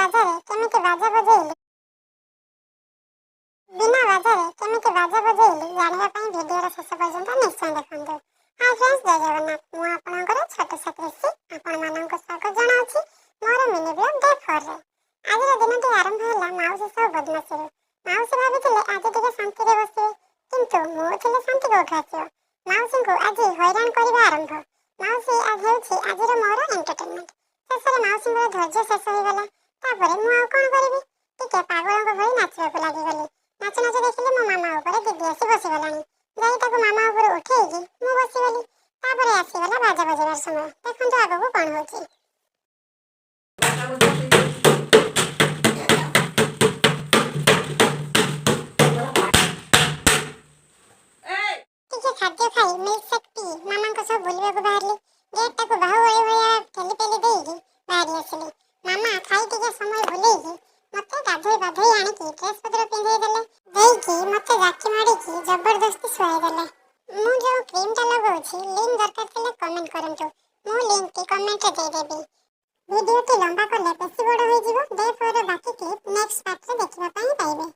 ବାଜାରେ କେମିତି ବାଜା ବଜେଇଲି, ବିନା ବାଜାରେ କେମିତି ବାଜା ବଜେଇଲି, ଜାଣିବା ପାଇଁ ଭିଡ଼ିଓର ଶେଷ ପର୍ଯ୍ୟନ୍ତ ନିଶ୍ଚୟ ଦେଖନ୍ତୁ। ହାଇ ଫ୍ରେଣ୍ଡସ୍, ଜୟ ଜଗନ୍ନାଥ। ମୁଁ ଆପଣଙ୍କର ଛୋଟ ଛାତ୍ରୀ ଆପଣମାନଙ୍କୁ ସ୍ୱାଗତ ଜଣାଉଛି ମୋର ମିନି ବ୍ଲଗ୍ ଡେ 4ରେ। ଆଜିର ଦିନଟି ଆରମ୍ଭ ହେଲା ମାଉସୀ ସହ ବଦମାସିରୁ। ମାଉସୀ ଭାବିଥିଲେ ଆଜି ଟିକେ ଶାନ୍ତିରେ ବସିବେ, କିନ୍ତୁ ମୁଁ ଥିଲେ ଶାନ୍ତି କୋଉଠୁ ଆସିବ? ମାଉସୀଙ୍କୁ ଆଜି ହଇରାଣ କରିବା ଆରମ୍ଭ। ମାଉସୀ ହେଉଛି ଆଜିର ମୋର ଏଣ୍ଟରଟେନମେଣ୍ଟ। ଶେଷରେ ମାଉସୀଙ୍କର ଧୈର୍ଯ୍ୟ ଶେଷ ହୋଇଗଲା। ତାପରେ ମୁଁ ଆଉ କ'ଣ କରିବି? ଟିକେ ପାଗଳଙ୍କ ଭଳି ନାଚିବାକୁ ଲାଗିଗଲି। ନାଚୁ ନାଚୁ ଦେଖିଲି, ମୋ ମାମା ଉପରେ ଦିଦି ଆସି ବସିଗଲାଣି। ଯାଇ ତାକୁ ମାମା ଉପରୁ ଉଠେଇକି ମୁଁ ବସିଗଲି। ତାପରେ ଆସିଗଲା ବାଜା ବଜେଇବାର ସମୟ। ଦେଖନ୍ତୁ ଆଗକୁ କ'ଣ ହେଉଛି। ବାଜା ବଜା। ଏଇ। ଟିକେ ଖାଦ୍ୟ ଖାଇ, ମିଲ୍କ ପିଇ ମାମାଙ୍କ ସହ ବୁଲିବାକୁ ବାହାରିଲି। ଗେଟ୍ଟାକୁ ବାହୁବଳି ଭଳିଆ ଠେଲି ପେଲି ଦେଇକି ବାହାରି ଆସିଲି। ମାମା ଖାଇ ଟିକେ ସମୟ ବୁଲେଇକି ମତେ ଗାଧୋଇ ପାଧୋଇ ଆଣିକି ଡ୍ରେସ୍ ପତ୍ର ପିନ୍ଧେଇ ଦେଲେ। ଦେଇକି ମତେ ଜାକି ମାଡ଼ିକି ଜବରଦସ୍ତି ଶୁଆଇ ଦେଲେ। ମୁଁ ଯେଉଁ କ୍ରିମ୍ଟା ଲଗାଉଛି, ଲିଙ୍କ୍ ଦରକାର ଥିଲେ କମେଣ୍ଟ କରନ୍ତୁ, ମୁଁ ଲିଙ୍କ୍ଟି କମେଣ୍ଟରେ ଦେଇଦେବି। ଭିଡ଼ିଓଟି ଲମ୍ବା କଲେ ବେଶୀ ବଡ଼ ହୋଇଯିବ। ଡେ 4ର ବାକି କ୍ଲିପ୍ ନେକ୍ସଟ ପାର୍ଟରେ ଦେଖିବା ପାଇଁ ପାଇବେ।